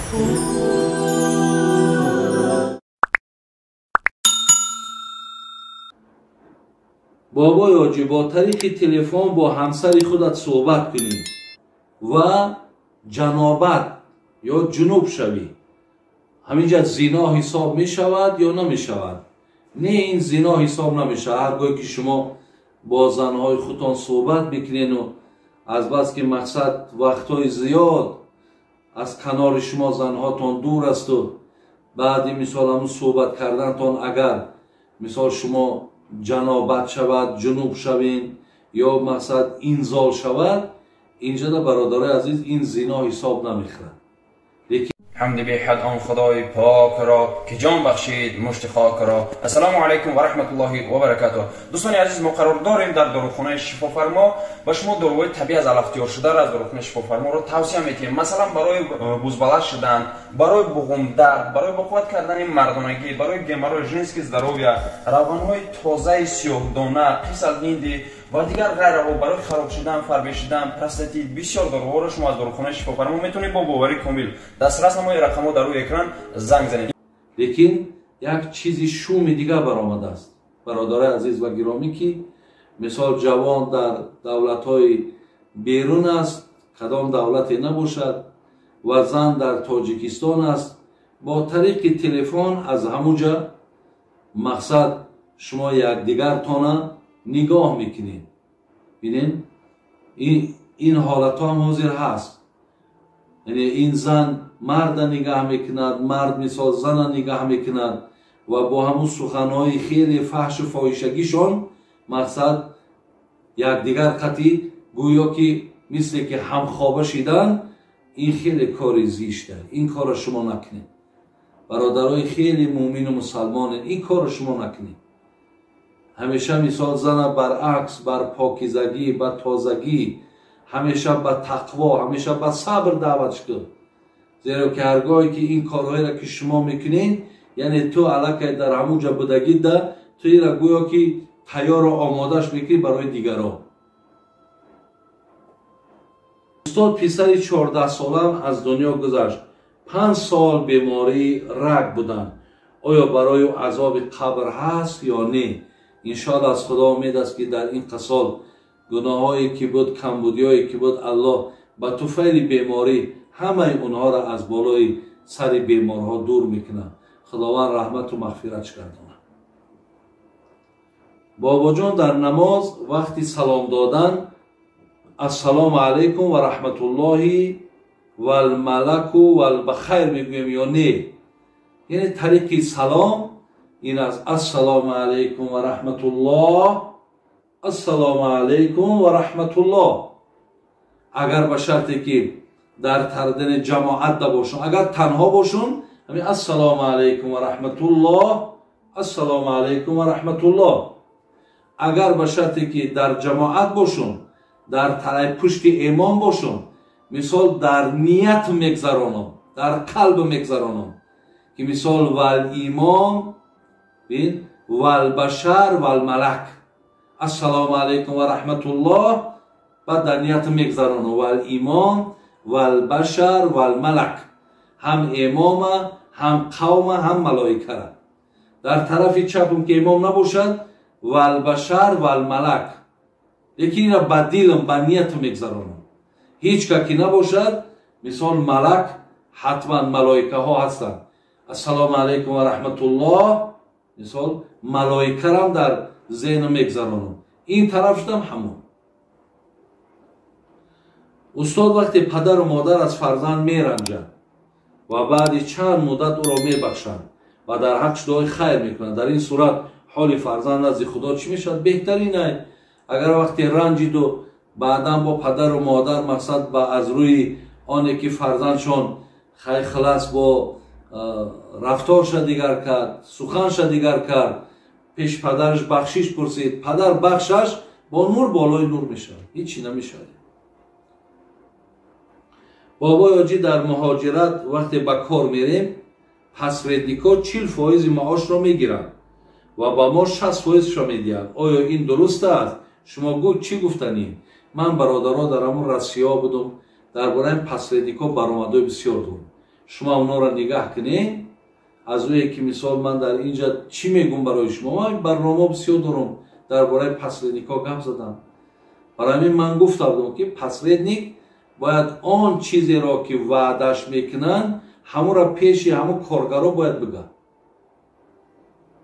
Бобои ҳоҷӣ, бо тариқи телефон бо ҳамсари худат суҳбат кунӣ ва ҷанобат ё ҷунуб шавӣ, ҳаминҷа зино ҳисоб мешавад ё намешавад? Не, ин зино ҳисоб намешавад. Ҳар гоҳе ки шумо бо занҳои худтон суҳбат мекунену азбаски мақсад вақтҳои зиёд аз канори шумо занҳотон дур асту баъди мисол ҳамун суҳбат кардантон агар мисол шумо ҷанобат шавад, ҷунуб шавен ё мақсад инзол шавад, инҷода бародарои азиз ин зино ҳисоб намехӯрад. ҳамди беҳад он худои покро ки ҷон бахшид мушти хокро. Ассалому алайкум ва раҳматуллоҳи ва баракатуҳ. Дӯстони азиз, мо қарор дорем дар дорухонаи Шифофармо ва шумо доруҳои табиӣ аз алафтиёр шударо аз дорухонаи Шифофарморо тавсия метиҳем. Масалан, барои бузбаланд шудан, барои буғумдард, барои бо қувват кардани мардонагӣ, барои геморрой, женский здоровье, равғанҳои тозаи сиёҳдона, қис ал ҳинди ва дигар ғайраҳо, барои хароб шудан, фарбе шудан, простатит, бисёр доруҳоро шумо аз дорухонаи Шифофармо метавонед бо боварӣ комил дастрас намои. Рақамҳо дар рӯи экран, занг занед. Лекин як чизи шуми дигар баромадааст, бародарои азиз ва гиромӣ, ки мисол ҷавон дар давлатҳои берун аст, кадом давлате набошад, ва зан дар Тоҷикистон аст, бо тариқи телефон аз ҳамуҷа мақсад шумо якдигартона нигоҳ мекунед. Бинед, ин ҳолатҳо ҳам ҳозир ҳаст. Яъне ин зан марда нигаҳ мекунад, мард мисол зана нигаҳ мекунад ва бо ҳамун суханҳои хеле фаҳшу фоҳишагишон мақсад якдигар қатӣ гӯё ки мисле ки ҳамхоба шидан. Ин хеле кори зишта, ин корро шумо накунед. Бародарои хеле муъмину мусалмонед, ин корро шумо накунед. Ҳамеша мисол зана баръакс бар покизагӣ, ба тозагӣ, ҳамеша ба тақво, ҳамеша ба сабр даъватш кун. Зеро ки ҳаргоҳе ки ин корҳоеро ки шумо мекунед, яъне ту аллакай дар ҳамун ҷо будагида, ту ира гӯё ки тайёру омодаш мекунӣ барои дигарон. Устод, писари 14-солаам аз дунё гузашт, 5 сол бемории рак буданд. Оё барои ӯ азоби қабр ҳаст ё не? Иншоалло, аз Худо умед аст, ки дар ин қасол гуноҳҳое ки буд, камбудиҳое ки буд, Аллоҳ ба туфайли беморӣ ҳамаи онҳоро аз болои сари беморҳо дур мекунад. Худованд раҳмату мағфиратш гардонад. Бобоҷон, дар намоз вақти салом додан ассалому алайкум ва раҳматуллоҳи валмалаку валбахайр мегӯем ё не? Яъне тариқи салом ин аст: ассалому алайкум ва раҳматуллоҳ, ассалому алайкум ва раҳматуллоҳ. Агар ба шарте ки дар тардани ҷамоат да бошун, агар танҳо бошун, ҳамин ассалому алайкум ва раҳматуллоҳ, ассалому алайкум ва раҳматуллоҳ. Агар ба шарте ки дар ҷамоат бошун, дар тарафи пушти имом бошун, мисол дар ният мегзаронам, дар қалб мегзаронам, ки мисол вал имом бин вал башар вал малак, ассалому алайкум ва раҳматуллоҳ, баъд дар ният мегзаронам вал имом вал башар вал малак, ҳам имома, ҳам қавма, ҳам малоикара. Дар тарафи чапам ки имом набошад, вал башар вал малак, лекин ина ба дилам, ба ниятам мегзаронам. Ҳеҷ ка ки набошад, мисол малак ҳатман малоикаҳо ҳастанд, ассалому алайкум ва раҳматуллоҳ, мисол малоикарам дар зеҳнам мегзаронам. Ин тараф шудам ҳамон. Устод, вақте падару модар аз фарзанд меранҷанд ва баъди чанд муддат ӯро мебахшанд ва дар ҳаққш дуои хайр мекунанд, дар ин сурат ҳоли фарзанд назди Худо чӣ мешавад? Беҳтарин ай. Агар вақте ранҷиду баъдан бо падару модар мақсад ба аз рӯи оне ки фарзандшон хай хилас бо рафторша дигар кард, суханша дигар кард, пеш падараш бахшиш пурсид, падар бахшаш, бо нур болои нур мешавад, ҳечи намешавад. Бобои ҳоҷӣ, дар муҳоҷират вақте ба кор мерем, посредникҳо 40 фоизи маошро мегиранд ва ба мо 60 фоизшо медиҳанд. Оё ин дуруст аст? Шумо гӯ, чӣ гуфтанӣ? Ман, бародаро, дар ҳамон Россиё будум, дар бораи посредникҳо баромадҳои бисёр дорам. Шумо онҳоро нигаҳ кунед. Аз ӯе ки мисол ман дар инҷа чӣ мегӯм барои шумо, ман барномаҳо бисёр дорам, дар бораи посредникҳо гап задам. Барои ҳамин ман гуфта будам, ки посредник бояд он чизеро ки ваъдаш мекунанд, ҳамонро пеши ҳамон коргаро бояд бигӯяд.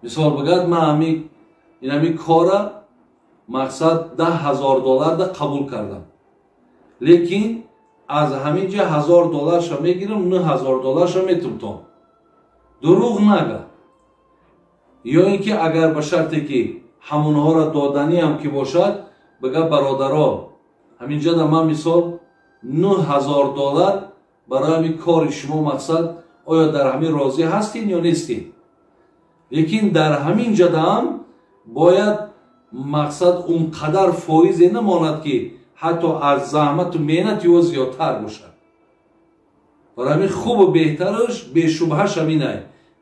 Мисол бигӯяд, ман ин кора мақсад $10,000 қабул кардам, лекин аз ҳамин ҷа $1,000 мегирам, $9,000 метумтон. Дурӯғ нага. Ё ин ки агар ба шарте ки ҳамонҳоро доданиам ки бошад, бигӯ бародаро, ҳамин ҷода ман мисол $9,000 барои ҳамин кори шумо мақсад, оё дар ҳамин розӣ ҳастин ё нестин? Лекин дар ҳамин ҷодаам бояд мақсад он қадар фоизе намонад, ки ҳатто аз заҳмату меҳнати ӯ зиёдтар бошад. Барои ҳамин хубу беҳтараш бешубҳаш ҳаминай.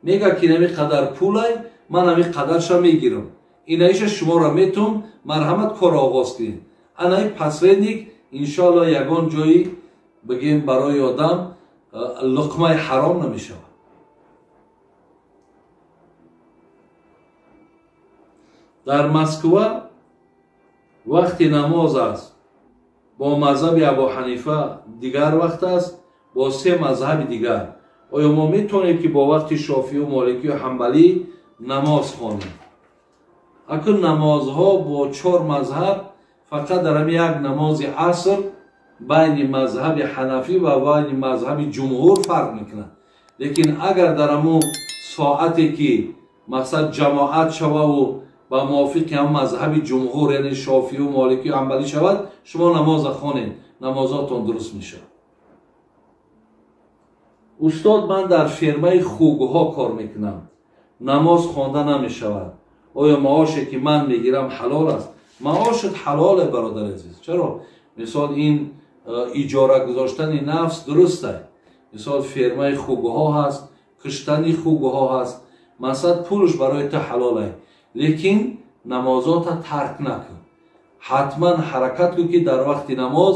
Мега ки ин ҳамин қадар пулай, ман ҳамин қадарша мегирам, инаиша шуморо метум, марҳамат корро оғоз кунед. Анаи посредник иншоалло ягон ҷои бигем барои одам луқмаи ҳаром намешавад. Дар Москва вақти намоз аст бо мазҳаби Абу Ҳанифа дигар вақт аст, бо се мазҳаби дигар. Оё мо метавонем ки бо вақти Шофиу, Моликию Ҳанбалӣ намоз хонем? Акун намозҳо бо чор мазҳаб фақат дар ҳамин як намози аср байни мазҳаби ҳанафӣ ва байни мазҳаби ҷумҳур фарқ мекунад. Лекин агар дар ҳамун соате ки мақсад ҷамоат шававу ба мувофиқи ҳам мазҳаби ҷумҳур, яъне Шофиу, Моликию Ҳанбалӣ шавад, шумо намоза хонед, намозотон дуруст мешавад. Устод, ман дар фермаи хугҳо кор мекунам, намоз хонда намешавад. Оё маоше ки ман мегирам ҳалол аст? Маошат ҳалоле, бародари азиз. Чаро? Мисол ин иҷора гузоштани нафс дуруст аст. Мисол фермаи хугҳо ҳаст, киштани хугҳо ҳаст, масалан пулш барои ту ҳалол аст, лекин намозота тарк накун. Ҳатман ҳаракат кун ки дар вақти намоз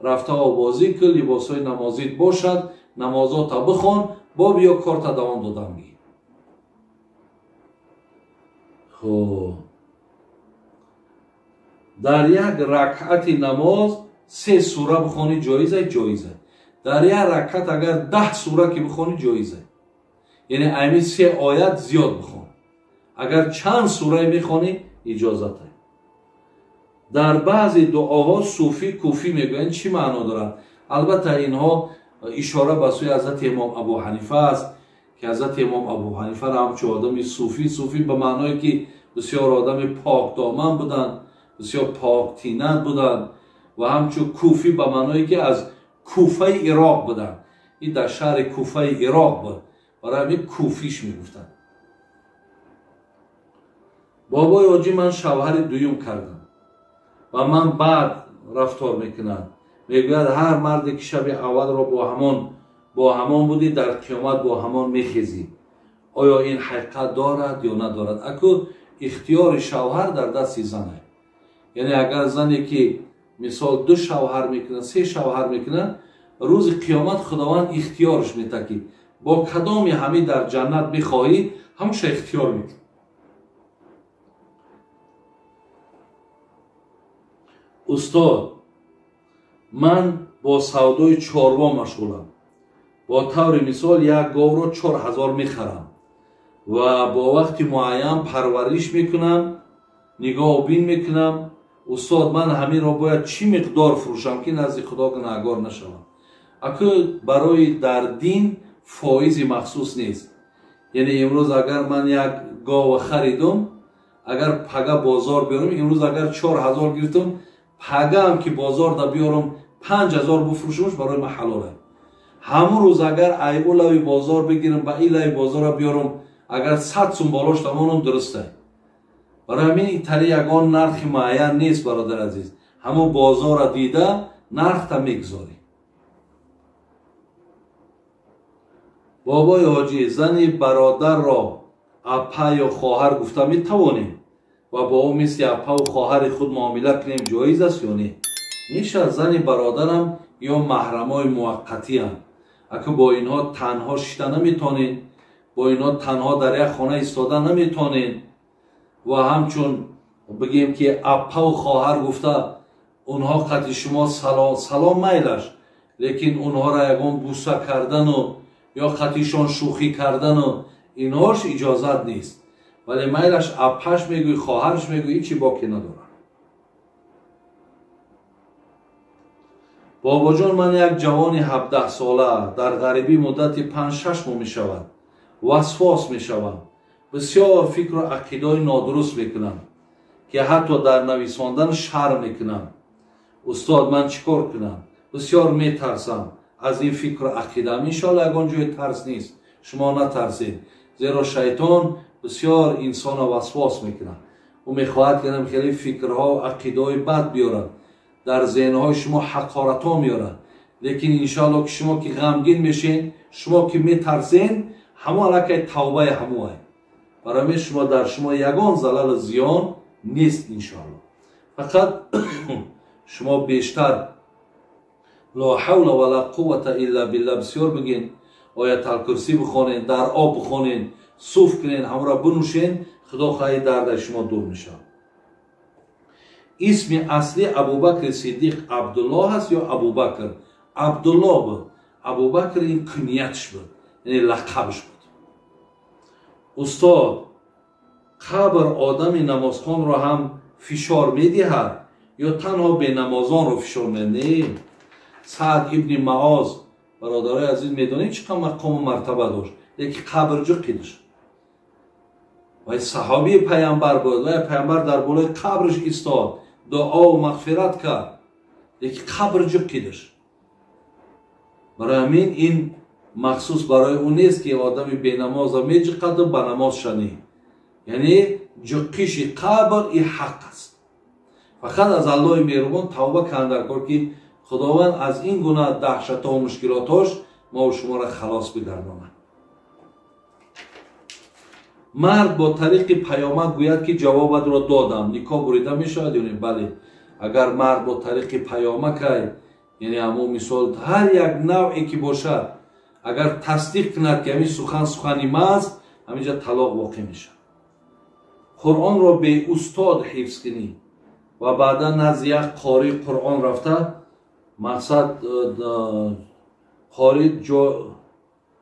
рафта обозӣ кун, либосҳои намозит бошад, намозота бихон, бо биё корта давом додам бигир. Хуб, дар як ракъати намоз 3 сура бихонӣ ҷоиз аст? Ҷоиз аст. Дар як ракъат агар 10 сура ки бихонӣ ҷоиз аст. Яъне ҳамин 3 оят зиёд бихон. Агар чанд сурае мехонӣ иҷозат аст. Дар баъзе дуоҳо суфӣ куфӣ мегӯянд, чӣ маъно дорад? Албатта инҳо ишора ба сӯи ҳазрати имом Абу Ҳанифа аст, ки ҳазрати имом Абу Ҳанифаро ҳамчун одами суфӣ, суфӣ ба маъное ки бисёр одами покдоман буданд, бисёр поктинат буданд, ва ҳамчун куфӣ ба маъное ки аз Куфаи Ироқ буданд. Ин дар шаҳри Куфаи Ироқ буд, барои ҳамин куфиш мегуфтанд. Бобои ҳоҷӣ, ман шавҳари дуюм кардам ва ман баъд рафтор мекунам. Мегӯяд ҳар марде ки шаби аввалро бо ҳамон будӣ, дар қиёмат бо ҳамон мехезӣ. Оё ин ҳақиқат дорад ё надорад? Аку ихтиёри шавҳар дар дасти зан аст. Яъне агар зане ки мисол 2 шавҳар мекунад, 3 шавҳар мекунад, рӯзи қиёмат Худованд ихтиёрш метад ки бо кадоми ҳамин дар ҷаннат мехоҳӣ, ҳамуша ихтиёр мекунад. Устод, ман бо савдои чорво машғулам. Бо таври мисол як говро 4000 мехарам ва бо вақти муайян парвариш мекунам, нигоҳубин мекунам. Устод, ман ҳаминро бояд чӣ миқдор фурӯшам ки назди Худо гунаҳгор нашавам? Аку барои дар дин фоизи махсус нест. Яъне имрӯз агар ман як гова харидум, агар пага бозор биёрам, имрӯз агар 4000 гирифтум, пагаам ки бозорда биёрам 5000 буфурӯшумш барои ман ҳалол аст. Ҳамун рӯз агар айбу лави бозор бигирам, ба ин лави бозора биёрам, агар 100 сум болош тамонам дуруст аст. Барои ҳамин ин тари ягон нархи муайян нест, бародари азиз. Ҳамун бозора дида нархта мегузорӣ. Бобои ҳоҷӣ, зани бародарро апа ё хоҳар гуфта метавонем ва бо ӯ мисли апаву хоҳари худ муомила кунем ҷоиз аст ё не? Мешавад. Зани бародарам ё маҳрамои муваққатиам. Аку бо инҳо танҳо шита наметонед, бо инҳо танҳо дар як хона истода наметонед ва ҳамчун бигем ки аппаву хоҳар гуфта онҳо қати шумо салом майлаш, лекин онҳоро ягон буса кардану ё қатишон шӯхӣ кардану инҳош иҷозат нест. Вале майлаш аппаш мегӯй, хоҳарш мегӯй, ҳичи боке надорад. Бобоҷон, ман як ҷавони 17сола дар ғарибӣ муддати 5-6 моҳ мешавад, васвос мешавам, бисёр фикру ақидаҳои нодуруст мекунам, ки ҳатто дар нависондан шарм мекунам. Устод, ман чӣ кор кунам? Бисёр метарсам аз ин фикру ақидаам. Иншоалло ягон ҷои тарс нест, шумо натарсед, зеро шайтон бисёр инсонро васвос мекунад. Ӯ мехоҳад ки хеле фикрҳо ақидаҳои бад биёрад, дар зеҳнҳои шумо ҳақоратҳо меорад. Лекин иншоалло ки шумо ки ғамгин мешен, шумо ки метарсен, ҳамо аллакай тавбаи ҳамоай. Барои шумо дар шумо ягон залалу зиён нест иншоалло. Фақат шумо бештар ло ҳавла ва ла қуввата илла билла бисёр бигин, ояталкурсӣ бихонен, дар об бихонен, суф кунен, ҳамро бинӯшен, худо хоҳи дардаи шумо дур мешавад. Исми асли Абубакри Сиддиқ Абдуллоҳ аст ё Абубакр? Абдуллоҳ буд. Абубакр ин куньятш буд, яъне лақабш буд. Устод, қабр одами намозхонро ҳам фишор медиҳад ё танҳо бенамозонро фишор медиҳад? Не. Саъд ибни Маоз, бародарои азиз, медонед чӣ қадр мақому мартаба дошт, лекин қабр ҷуқидаш. Вай саҳобии пайғамбар буд, вай пайғамбар дар болои қабрш истод, дуову мағфират кард, лекин қабр ҷуқидаш. Барои ҳамин ин махсус барои ӯ нест ки одами бенамоза меҷиқаду ба намоз шанӣ. Яъне ҷуқиши қабр ин ҳақ аст. Фақат аз Аллоҳи меҳрубон тавба кардан дар кор, ки Худованд аз ин гуна даҳшатҳо мушкилотҳош мову шуморо халос бигардонад. Мард бо тариқи паёмак гӯяд ки ҷавобатро додам, никоҳ бурида мешавад ё не? Бале, агар мард бо тариқи паёмакай, яъне ҳамон мисол ҳар як навъе ки бошад, агар тасдиқ кунад ки ҳамин сухан сухани ма аст, ҳаминҷа талоқ воқеъ мешавад. Қуръонро беустод ҳифз кунӣ ва баъдан назди як қории Қуръон рафта, мақсад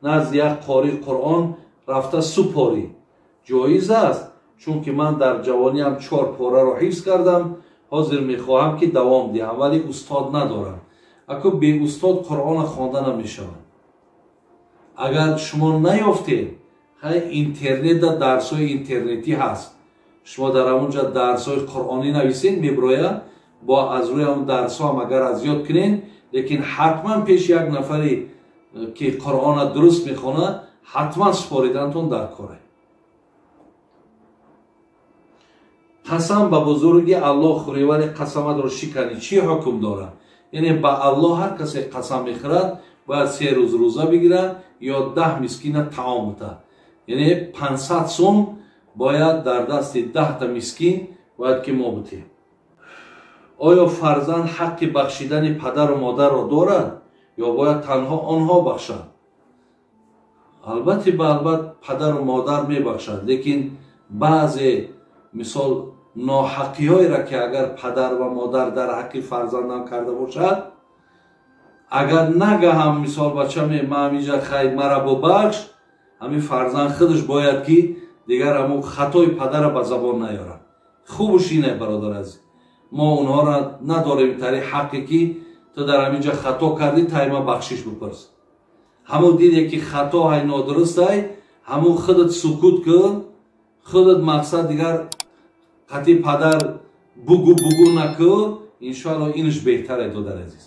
назди як қории Қуръон рафта супорӣ ҷоиз аст, чунки ман дар ҷавониам 4 пораро ҳифз кардам, ҳозир мехоҳам ки давом диҳам, вале устод надорам. Аку беустод Қуръонро хонда намешавад. Агар шумо наёфтед, хай интернетда дарсҳои интернетӣ ҳаст, шумо дар ҳамонҷа дарсҳои қуръонӣ нависед, меброяд, бо аз рӯи ҳамон дарсҳо ҳам агар аз ёд кунед, лекин ҳатман пеши як нафаре ки Қуръонро дуруст мехонад, ҳатман супоридантон дар коре. Қасам ба бузурги Аллоҳ хӯрӣ, вале қасаматро шиканӣ, чӣ ҳукм дорад? Яъне ба Аллоҳ ҳар касе қасам мехӯрад, бояд 3 рӯз рӯза бигирад ё 10 мискина таом битад. Яъне 500 сум бояд дар дасти 10 мискин бояд ки мо битем. Оё фарзанд ҳаққи бахшидани падару модарро дорад ё бояд танҳо онҳо бахшанд? Албатта, албатта падару модар мебахшад, лекин баъзе мисол ноҳаққиҳоеро ки агар падар ва модар дар ҳаққи фарзандам карда бошад, агар нагаҳам мисол бачаме ман ҳаминҷа хай мара бубахш, ҳамин фарзанд худаш бояд ки дигар ҳамон хатои падара ба забон наёрад. Хубуш ине, бародар азиз, мо онҳоро надорем тари ҳаққе ки ту дар ҳаминҷа хато кардӣ, тайма бахшиш бипурс. Ҳамон диде ки хато ҳай нодуруст ҳай, ҳамон худат сукут кун, худат мақсад дигар қати падар бугу бугу накун, иншоалло инш беҳтар е, додар азиз.